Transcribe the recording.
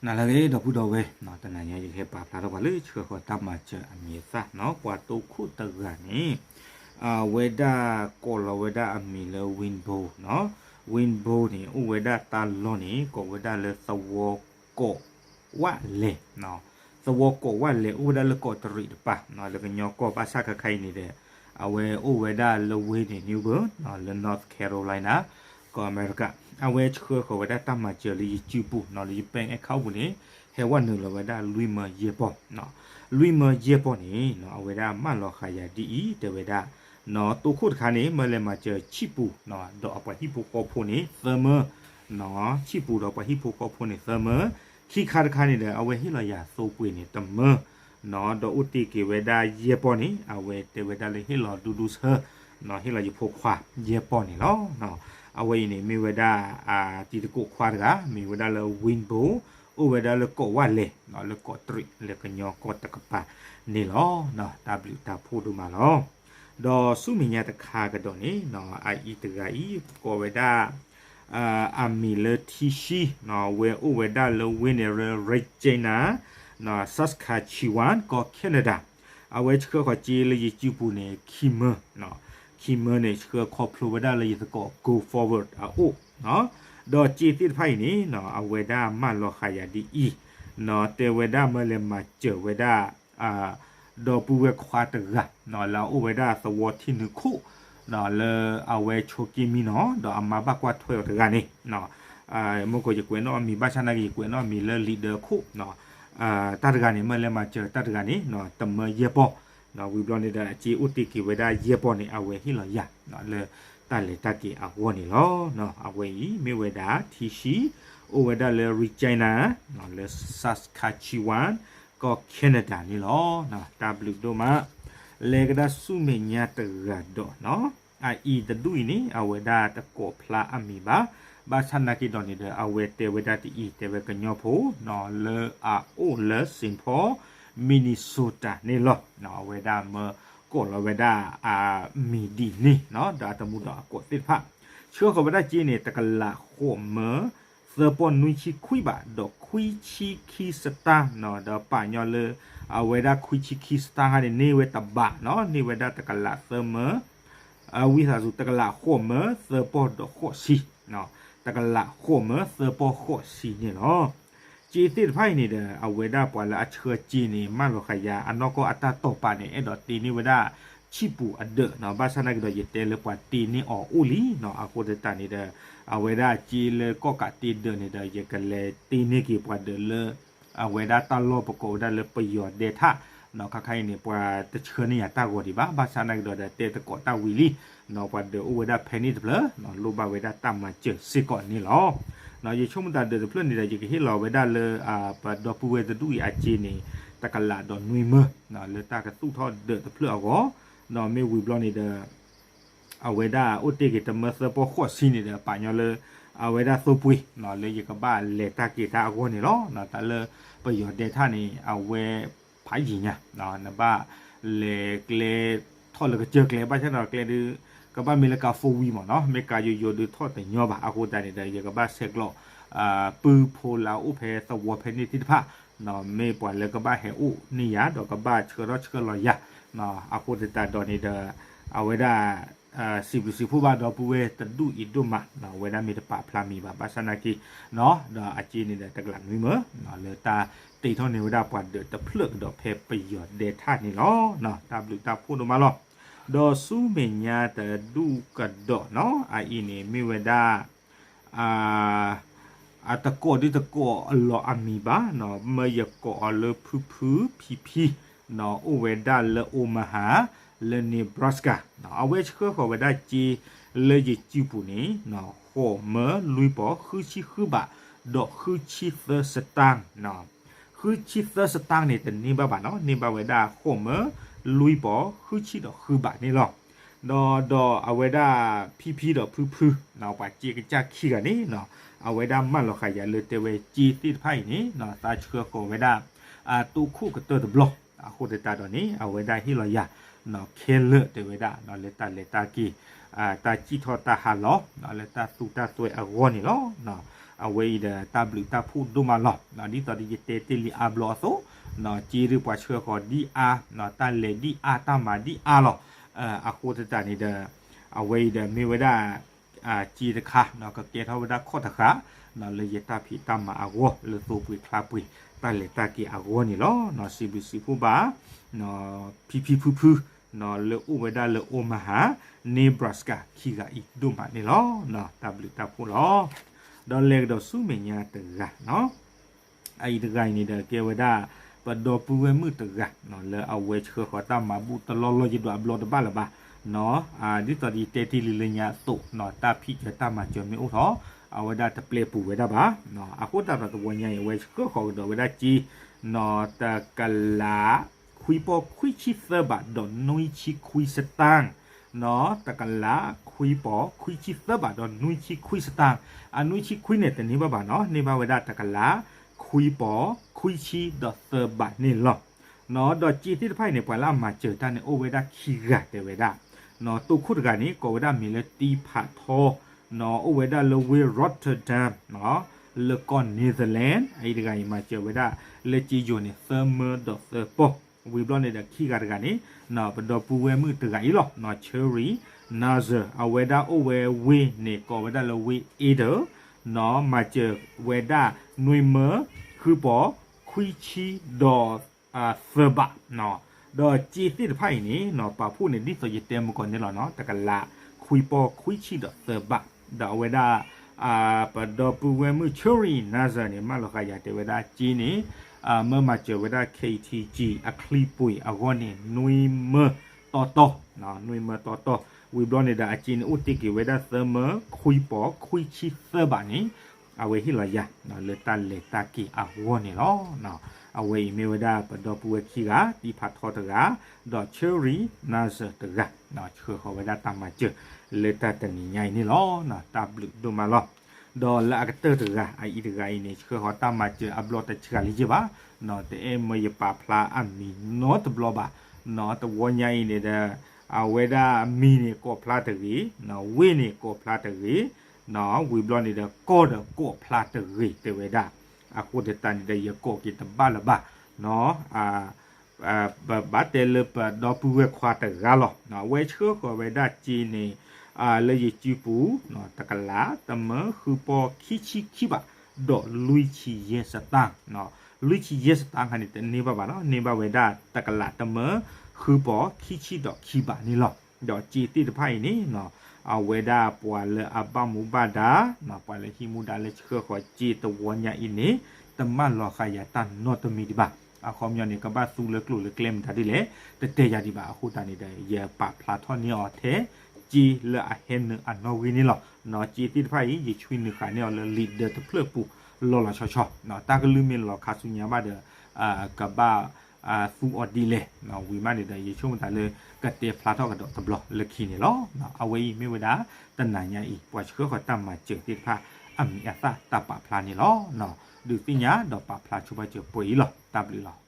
နၤလၢအဂ့ၤ ဒီပုၢ်ဒီဝဲၢ်, တနၤညါယကဟဲပာ်ဖျါထီၣ်ပှၤလၢဆှၢဃီၤတၢ်မၤစၢၤအမံၤအသၣ်နီၤ, ပှၤတိခိၣ်တဂၤန့ၣ် အဝဲဒၣ်ကိးလီၤဝဲဒၣ်အမံၤလၢ Winbo နီၤ, Winbo န့ၣ် အိၣ်ဝဲဒၣ်တၢ်လီၢ်န့ၣ် ကိးဝဲဒၣ်လၢသဝီကိးဝၣ်လဲၣ်, သဝီကိးဝၣ်လဲၣ် အိၣ်ဝဲဒၣ်လၢကီးတရံးတပၤ လၢကညီကီၢ် ဘၣ်ဆၣ်ခါခါအံၤန့ၣ်ဒီး အဝဲအိၣ်ဝဲဒၣ်လၢဝ့ၢ်န့ၣ် New Bern လၢ North Carolina ကီၢ်အမဲရကၤ, အဝဲဆှၢဃီၤဝဲဒၣ်တၢ်မၤစၢၤလၢယစုပူၤနီၤ, လၢယ bank account ပူၤန့ၣ် ဟဲဝဲနုာ်လီၤဝဲဒၣ်လွံၢ်မၢယဲၢ်ပီၢ်, လွံၢ်မၢယဲၢ်ပီၢ်န့ၣ် အဝဲဒၣ်မၢလီၤဃာ်ယၤဒ်အံၤ တဲဝဲဒၣ်, တိခိၣ်တခါန့ၣ် မၢလဲၤမၤစၢၤဆံးပူၤ, ဒီးအပှၤဟံၣ်ဖိဃီဖိန့ၣ် သၢမၢ, ဆံးပူၤဒီးပှၤဟံၣ်ဖိဃီဖိန့ၣ် သၢမၢ, ခံခါတခါန့ၣ်ဒီး အဝဲဟ့ၣ်လီၤယၤသိပှ့ၤန့ၣ် တမၢ ဒီးအိၣ်တ့ၢ်က့ၤဝဲဒၣ်ယဲၢ်ပီၢ်န့ၣ် အဝဲတဲဝဲဒၣ်လၢဟ့ၣ်လီၤဒူဒူဆၢ, ဟ့ၣ်လီၤယဖိခွါယဲၢ်ပီၢ်န့ၣ်လီၤ. အဝဲအံၤန့ၣ် မ့ၢ်ဝဲဒၣ် တံၤသကိးခွါတဂၤ မ့ၢ်ဝဲဒၣ်လၢ Winbo အိၣ်ဝဲဒၣ်လၢကိးဝၣ်လဲၣ် လၢကီးတရံး လၢကညီကီၢ်တကပၤန့ၣ်လီၤ. တၢ်ဘျုးတၢ်ဖှိၣ်ဒိၣ်မးလီၤ. ဒီးဆူမဲာ်ညါတခါကဒီးန့ၣ် အအံၤတဂၤအံၤ ကိးဝဲဒၣ် အမံၤလၢထံဆှံ, ဝဲအိၣ်ဝဲဒၣ်လၢဝ့ၢ်န့ၣ် Regina, Saskatchewan ကီၢ် Canada, အဝဲဆှၢဃီၤစ့လၢယစုပူၤန့ၣ် ခံမၢ, ခံမၢန့ၣ် ဆှၢခီဖျိဝဲဒၣ်လၢယသကိး Go Forward အအိၣ်, ဒီးစ့သ့ၣ်တဖၣ်အံၤန့ၣ် အဝဲဒၣ်မၢလီၤဃာ်ယၤဒ်အံၤ, တဲဝဲဒၣ်မၢလဲၤမၤစၢၤဝဲဒၣ် ဒီပုၢ်ဝဲၢ်ခွါတဂၤ လၢအအိၣ်ဝဲဒၣ်သဝီထံနုာ်ခိၣ် လၢအဝဲဆိးက့မံနီၤ ဒီးအမါဘၣ်ကွၢ်ထွဲအီၤတဂၤန့ၣ်, မ့ၢ်ကီးယကွဲးနီၣ်အမံၤ ဘၣ်ဆၣ်နာ်က့ ယကွဲးနီၣ်အမံၤလၢလံာ်ဒၢခိၣ်, တၢ်တဂၤန့ၣ် မၢလဲၤမၤစၢၤတၢ်တဂၤန့ၣ် တမၢယဲၢ်ပီၢ်, ဝံၤဘျီန့ၣ်ဒီး အစ့အိၣ်တ့ၢ်က့ၤဝဲဒၣ်ယဲၢ်ပီၢ်န့ၣ် အဝဲဟ့ၣ်လီၤယၤ လၢတၢ်လဲၤတၢ်က့ၤအဂီၢ်န့ၣ်လီၤ. အဝဲအံၤ မ့ၢ်ဝဲဒၣ်ထံဆှံ အိၣ်ဝဲဒၣ်လၢ Regina လၢ Saskatchewan ကီၢ် Canada န့ၣ်လီၤ. တၢ်ဘျုးဒိၣ်မး, လဲၤကဒါဆူမဲာ်ညါတဂၤဒီးနီၤ, အအံၤတဒူၣ်အံၤန့ၣ် အဝဲဒၣ်တကိးဖျါအမံၤဘၣ်, ဘၣ်ဆၣ်နာ်က့ဒီးန့ၣ်ဒီး အဝဲတဲဝဲဒၣ်တအံၤ တဲဝဲကညီဖိ လၢအအိၣ်လၢ Saint Paul Minnesota န့ၣ်လီၤ. အဝဲဒၣ်မၢကိးလီၤဝဲဒၣ်အမံၤဒ်န့ၣ် ဒီးအတမူဒီးအကိးသ့ၣ်တဖၣ် ဆှၢဃီၤဝဲဒၣ်စ့န့ၣ် တကလးဃိးမၢ သၢပီၢ်နွံဆံခွံဘး ဒီးခွံဆံခံစတၢ်နီၤ, ဒီးပာ်ညီလၢ အဝဲဒၣ်ခွံဆံခံစတၢ်ခါန့ၣ် န့ၢ်ဝဲတဘးနီၤ, န့ၢ်ဝဲဒၣ်တကလးသၢမၢ ဝံသးစူၤ တကလးဃိးမၢ သၢပီၢ်ဒီးဃိးဆံ, တကလးဃိးမၢ သၢပီၢ်ဃိးဆံန့ၣ်လီၤ. စ့သ့ၣ်တဖၣ်အံၤန့ၣ်ဒီး အဝဲဒၣ်ပှၤလၢအဆှၢစ့န့ၣ် မၢလီၤဃာ်ယၤ အနီၢ်ကီၢ်အတၢ်တိာ်ပာ်န့ၣ် အဲၣ်ဒိးတ့န့ၢ်ဝဲဒၣ် ဆံးပူၤအဒၢးနီၤ, ဘၣ်ဆၣ်နာ်က့ဒီး ယတဲလၢပှၤတ့န့ၢ်အီၤအိၣ်လံနီၤ, အဃိသတးန့ၣ်ဒီး အဝဲဒၣ်စ့လၢကီၢ်ကးတ့ဒၢးန့ၣ်ဒီး ယကလဲၤတ့န့ၢ်က့ၤပှၤဒၢးလၢ အဝဲဒၣ်တၢ်လီၢ်ပကိးဝဲဒၣ်လၢပယီၤဒဲထၣ်နီၤ, ခါခါအံၤန့ၣ် ပှၤတဆှၢန့ၢ်ယၤတၢ်ဂီၤဒံးဘၣ်, ဘၣ်ဆၣ်နာ်က့ဒီး တဲသကိးတၢ်ဝံၤလံနီၤ, ပှၤဒၢးအိၣ်ဝဲဒၣ်ဖဲန့ၣ်တဖျၢၣ် လိၣ်ဘၣ်ဝဲဒၣ်တၢ်မၤစၢၤစ့ၢ်ကီးန့ၣ်လီၤ. ယဆိကမိၣ်တၢ်ဒၢးတဖျၢၣ်န့ၣ်ဒီး ယကဟ့ၣ်လီၤဝဲဒၣ်လၢ ပဒီပုၢ်ဝဲၢ်တဒူၣ်အံၤအစ့န့ၣ် တကလးဒီးနွံမၢ လၢတၢ်ကသူၣ်ထီၣ်ဒၢးတဖျၢၣ်အဂီၢ်, ဒီးမ့ၢ်ဝံၤဘျီန့ၣ်ဒီး အဝဲဒၣ်အိၣ်တ့ၢ်က့ၤတမၢသၢပီၢ်ဃိးဆံန့ၣ်ဒီး ပာ်ညီလၢ အဝဲဒၣ်သိပှ့ၤ လၢယကဘၣ်လဲၤတၢ်က့ၤတၢ်အဂီၢ်န့ၣ်လီၤ. တၢ်လၢပယီၤဒဲထၣ်န့ၣ် အဝဲဖးယံာ်ညါ, နဘၣ်လဲၤကျဲ ထီၣ်လၢကစၢၢ်ကျဲ ဘၣ်ဆၣ်ဒီးကျဲဒုး ကဘၣ်မ့ၢ်လၢကါ four wheel မ့ၢ်နီၤ, မ့ၢ်ကါယိယိဒုးထီၣ်တညီဘၣ်, အဃိသတးန့ၣ်ဒီး ယကဘၣ်ဆဲးကျိး ပုၢ်ဖိလၢအအိၣ်ဖဲသဝီဖဲန့ၣ်သ့ၣ်တဖၣ် မ့ၢ်ပှၤလၢကဘၣ်ဟဲအိၣ်န့ၢ်ယၤ ဒီးကဘၣ်ဆှၢထီၣ်ဆှၢလီၤယၤ, အဃိသတးဒီးန့ၣ်ဒီး အဝဲဒၣ် စံးဘျုးစံးဖှိၣ်ဘၣ်ဒီပုၢ်ဝဲၢ်တဒူၣ်အံၤဒိၣ်မး, အဝဲဒၣ်မ့ၢ်တပာ်ဖျါမံၤဘၣ် ဘၣ်ဆၣ်နာ်က့ ဒီးအစ့န့ၣ်ဒီးတကလးနွံမၢ လၢတၢ်တ့ထီၣ်န့ၢ်ဝဲဒၣ်ပှၤဒၢးတဖျၢၣ်ကဒီးဖဲပယီၤဒဲထၣ်န့ၣ်လီၤ. တၢ်ဘျုးတၢ်ဖှိၣ်ဒိၣ်မးလီၤ. ဒီးဆူမဲာ်ညါတဒူၣ်ကဒီးနီၤ အအံၤန့ၣ်မ့ၢ်ဝဲဒၣ် အတကိးဒုတကိးအလီၤအမံၤဘၣ်နီၤ, မၢယကိးအီၤလၢဖုဖုဖံဖံနီၤ, အိၣ်ဝဲဒၣ်လၢ Omaha လၢ Nebraska နီၤ, အဝဲဆှၢဃီၤဝဲဒၣ်စ့လၢယစုပူၤန့ၣ် ဃိးမၢလွံၢ်ပီၢ်ဃုဆံဃုဘး ဒီးဃုဆံသၢစတၢၢ်နီၤ, ဃုဆံသၢစတၢၢ်န့ၣ် တန့ၢ်ဘၣ်ဘၣ်နီၤ, န့ၢ်ဘၣ်ဝဲဒၣ်ဃိးမၢလွံၢ်ပီၢ်ဃုဆံဒီးဃုဘးန့ၣ်လီၤ. ဒီး ဒီးအဝဲဒၣ်ဖံဖံဒီးဖုဖုနီၤ, ပှၤစ့ကစၢ်ခံဂၤန့ၣ်နီၤ, အဝဲဒၣ်မၢလီၤဃာ်ယၤလၢတဲဝဲစ့သ့ၣ်တဖၣ်အံၤန့ၣ်နီၤ, သးဆှၢဃီၤဝဲဒၣ် တိခိၣ်ကတၢၢ်တဘျီ, အဃိသတးဒီးန့ၣ် အဝဲဒၣ်ဟ့ၣ်လီၤယၤ ခဲလၢာ်တဲဝဲဒၣ် လၢတၢ်လဲၤတၢ်က့ၤ တၢ်စံၣ်ထီၣ်တၢ်ဟးလီၤ လၢတၢ်သူတၢ်သွဲအဂီၢ်န့ၣ်လီၤ. အဝဲအံၤဒီးတၢ်ဘျုးတၢ်ဖှိၣ်ဒိၣ်မးလီၤ. ဒ်သိးဒီးယတဲတ့ၢ်လံအါဘျီအသိး, စ့ဒုးပှၤဆှၢဃီၤဒ်အါ, တၢ်လဲၤဒ်အါ တၢ်မၤဒ်အါလီၤ. အဃိသတးန့ၣ်ဒီး အဝဲအံၤဒီးမ့ၢ်ဝဲဒၣ် စ့တခါ ကကဲထီၣ်ဝဲဒၣ်ခီၣ်တဃာ် လၢယတၢ်ဖံးတၢ်မၤအဂီၢ် လၢသိပှ့ၤချါပှ့ၤ တၢ်လဲၤတၢ်က့ၤအဂီၢ်န့ၣ်လီၤ. စံးဘျုးစံးဖှိၣ်ဘၣ် ဖံဖံဖုဖု လၢအိၣ်ဝဲဒၣ်လၢ Omaha, Nebraska ခံဂၤအံၤဒိၣ်မးန့ၣ်လီၤ. တၢ်ဘျုးတၢ်ဖှိၣ်လီၤ. ဒီးလဲၤကဒီးဆူမဲာ်ညါတဂၤ အအံၤတဂၤအံၤန့ၣ်ဒီးကဲဝဲဒၣ် ပဒီပုၢ်ဝဲၢ်မုၣ်တဂၤ လၢအဝဲဆှၢဃီၤတၢ်မၤဘူၣ်တလီၢ်လီၢ်ယဒွးအဘျီတဘၣ်လၢၤဘၣ်. ဒ်သိးဒီးယတဲတ့ၢ်လံလၢညါအသိး တၢ်ဖံးစၢၤတၢ်မၤစၢၤမ့ၢ်အိၣ်ထီၣ် အဝဲဒၣ်တပျဲပူၤဝဲဒၣ်ဘၣ်. အဃိသတးဒီးတဝီညါအံၤ အဝဲဆှၢဃီၤကဒီးဝဲဒၣ်စ့ တကလး ခွံပီၢ်ခွံဆံသၢဘးဒီးနွံဆံခွံစတၢၣ်, တကလး ခွံပီၢ်ခွံဆံသၢဘးဒီးနွံဆံခွံစတၢၣ်. အနွံဆံခွံန့ၣ် တန့ၢ်ဘၣ်ဘၣ်နီၤ, န့ၢ်ဘၣ်ဝဲဒၣ်တကလး ခွံပီၢ်ခွံဆံဒီးသၢဘးန့ၣ်လီၤ. ဒီးစ့သ့ၣ်တဖၣ်အံၤန့ၣ် ပှၤလၢအမၤစၢၤတၢ်န့ၣ် အိၣ်ဝဲဒၣ်ခံဂၤတဲဝဲဒၣ်, တိခိၣ်တဂၤန့ၣ် ကိးဝဲဒၣ်မံၤလၢတံဖးထီ, အိၣ်ဝဲဒၣ်လၢဝ့ၢ် Rotterdam လၢကီၢ် Netherlands, အအံၤတဂၤအံၤမၤစၢၤဝဲဒၣ် လၢစ့ယိၤန့ၣ် သၢမၢဒီးသၢပီၢ်, ဝံၤဘျီန့ၣ်ဒီးခံဂၤတဂၤန့ၣ် ပဒီပုၢ်ဝဲၢ်မုၣ်တဂၤအံၤလီၤ, Cherry Nazar အဝဲဒၣ်အိၣ်ဝဲဝ့ၢ်န့ၣ် ကိးဝဲဒၣ်လၢဝ့ၢ် Ede, မၤစၢၤဝဲဒၣ်နွံမၢ ဃုပီၢ် ခွံဆံဒီး သၢဘး, ဒီးစ့သ့ၣ်တဖၣ်အံၤန့ၣ် ပာ်ဖှိၣ်န့ၣ် ဒ်သိးယတဲမုၢ်ကီၢ်န့ၣ်လီၤနီၤ, တကလး ခွံပီၢ်ခွံဆံဒီးသၢဘး, ဒီးအဝဲဒၣ် ပဒီပုၢ်ဝဲၢ်မုၣ် Cherry Nazar န့ၣ် မၢလီၤဃာ်ယၤတဲဝဲဒၣ်စ့န့ၣ် မၢမၤစၢၤဝဲဒၣ် K T G အချံပှ့ၤအဂီၢ်န့ၣ် နွံမၢတီတီ, နွံမၢတီတီ, ဝံၤဘျီန့ၣ်ဒီးအစ့န့ၣ် အိၣ်တ့ၢ်က့ၤဝဲဒၣ်သၢမၢ ခွံပီၢ်ခွံဆံသၢဘးန့ၣ် အဝဲဟ့ၣ်လီၤယၤ လၢတၢ်လဲၤတၢ်က့ၤအဂီၢ်န့ၣ်လီၤ. အဝဲအံၤမ့ၢ်ဝဲဒၣ်ပဒီပုၢ်ဝဲၢ်ခံဂၤ, တံဖးထီတဂၤ, ဒီး Cherry Nazar တဂၤ, ဆှၢဃီၤဝဲဒၣ်တၢ်မၤစၢၤ လၢတၢ်တနံၤညါအံၤန့ၣ်လီၤ. တၢ်ဘျုးဒိၣ်မးလီၤ. ဒီးလၢအကတၢၢ်တဂၤ အအံၤတဂၤအံၤန့ၣ် ဆှၢဃီၤတၢ်မၤစၢၤအဘျီတဆှးလံက့ဘၣ်, တအဲၣ်မၢယပာ်ဖျါအမံၤနီတဘျီဘၣ်, တဝီညါအံၤန့ၣ်ဒီး အဝဲဒၣ်မံၤန့ၣ်ကိးဖျါတဂ့ၤ, ဝ့ၢ်န့ၣ်ကိးဖျါတဂ့ၤ, ဝံၤဘျီန့ၣ်ဒီး ကီၢ်ဒီးကိးဖျါတဂ့ၤ တဲဝဲဒၣ်, အဃိသတးန့ၣ်ဒီး ယကိးက့ၤတဘၣ်လၢၤဘၣ်, ပဘၣ်တဲလၢပဒီပုၢ်ဝဲၢ်ခွါတဂၤလီၤ. အဝဲဆှၢဃီၤဝဲဒၣ်စ့န့ၣ် လၢယစုပူၤ တကလး တမၢ ဃုပီၢ် ခံဆံခံဘး ဒီးလွံၢ်ဆံယဲၢ်စတၢၣ်, လွံၢ်ဆံယဲၢ်စတၢၣ်ခါန့ၣ် တန့ၢ်ဘၣ်ဘၣ်နီၤ, န့ၢ်ဘၣ်ဝဲဒၣ်တကလး တမၢ ဃုပီၢ် ခံဆံဒီးခံဘးန့ၣ်လီၤ. ဒီးစ့သ့ၣ်တဖၣ်အံၤန့ၣ် အဝဲဒၣ်ပှၤလၢအဘၣ်မူဘၣ်ဒါ ပှၤလၢဟံးမူဒါလၢဆှၢဃီၤစ့တဝီညါအံၤန့ၣ် တမၢလီၤဃာ်ယၤတၢ်နီတမံၤဒံးဘၣ်. အခီပညီန့ၣ် ကဘၣ်သူလၢကျိၣ်လၢကျဲမတၤဒ်လဲၣ် တတဲယၤဒံးဘၣ်. အဃိသတးန့ၣ်ဒီး ယပာ်ဖျါထီၣ်န့ၢ်အီၤထဲစ့လၢအဟဲနုာ်အနီၣ်ဂံၢ်န့ၣ်လီၤ. စ့သ့ၣ်တဖၣ်အံၤ ယဆွံနုာ်ဃာ်န့ၢ်အီၤလၢလံာ်ဒၢတဖျၢၣ်ပူၤ လီၤလီၤဆီဆီ, တၢ်ကလုၢ်မ့ၢ်လီၤခါဆူညါဘၣ်ဒီး ကဘၣ်သူအီၤဒ်လဲၣ်, ဝံၤမးန့ၣ်ဒီး ယဆိကမိၣ်သးလၢကတဲဖျါထီၣ်ကဒီးတဘျီလၢခံန့ၣ်လီၤ. အဝဲအံၤမ့ၢ်ဝဲဒၣ် တနၤညါအံၤ ပှၤဆှၢဃီၤတၢ်မၤစၢၤသ့ၣ်တဖၣ် အမံၤအသၣ်တၢ်ပာ်ဖျါန့ၣ်လီၤ. ဒုးသ့ၣ်ညါဒီးပာ်ဖျါဆိပာ်စၢၤပှဲၤအံၤလီၤ. တၢ်ဘျုးလီၤ.